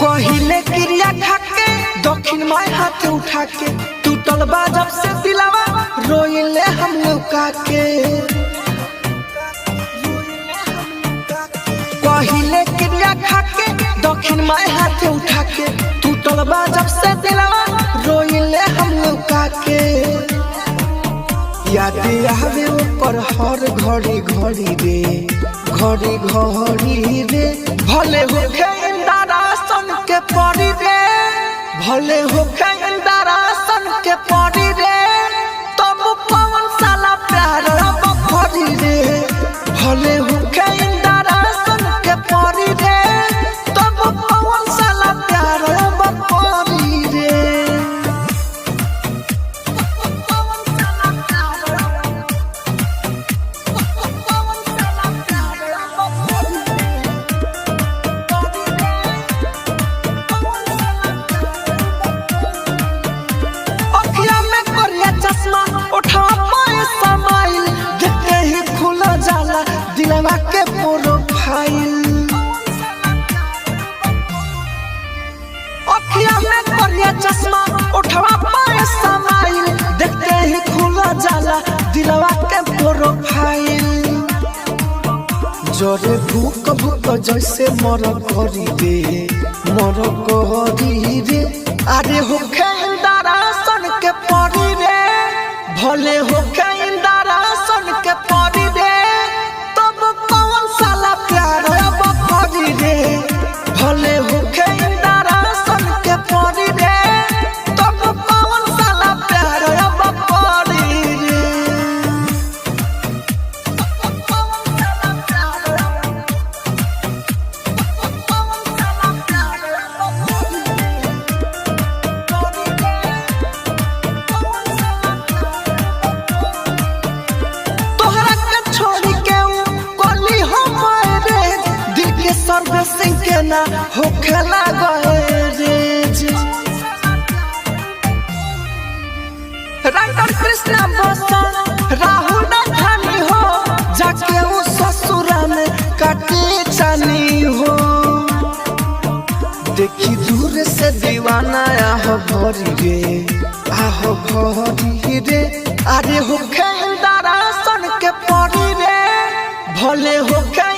कहिले क्रिया खाके दक्षिण माय हाथ उठा के टूटल बा जब से दिलावा रोइले हम लुका के। कहिले क्रिया खाके दक्षिण माय हाथ उठा के टूटल बा जब से दिलावा रोइले हम लुका के। याद आवे ओकर हर घड़ी घड़ी रे, घड़ी घड़ी रे। भले होखे इंदारासन के पड़ी रे, भले होखे इंदारासन के पड़ी रे, तब पवन साला प्यार अब फरी रे। भले होखे इंदारासन के पड़ी रे, तब पवन साला प्यार अब फरी रे। अखिया में करिया चश्मा उठा पाए समाइल, देखते ही खुल जाला दिलवा के प्रोफाइल। अखिया में करिया चश्मा उठवा पाए समाइल, देखते ही खुल जाला दिलवा के प्रोफाइल। जरे भूख भूख जैसे मर करी रे, मर करी रे। अरे होखे इंदारासन के परी रे, भले होखे इंदारासन के परी रे, तब पवन साला प्यार अब फरी रे। भले होखे इंदारासन के परी रे, तब पवन साला प्यार अब फरी रे। तोहरा के छोड़ी के उ गली हमारे दिल के सर्विसिंग के ना होखे लागेरेज। राइटर कृष्णा बसन राहुल धानी हो, जाके उ ससुरा में काटे चानी हो। देखी दूर से दीवाना आह भरी रे, आह भरी रे। अरे होखे इंदारासन के परी रे, भले होखे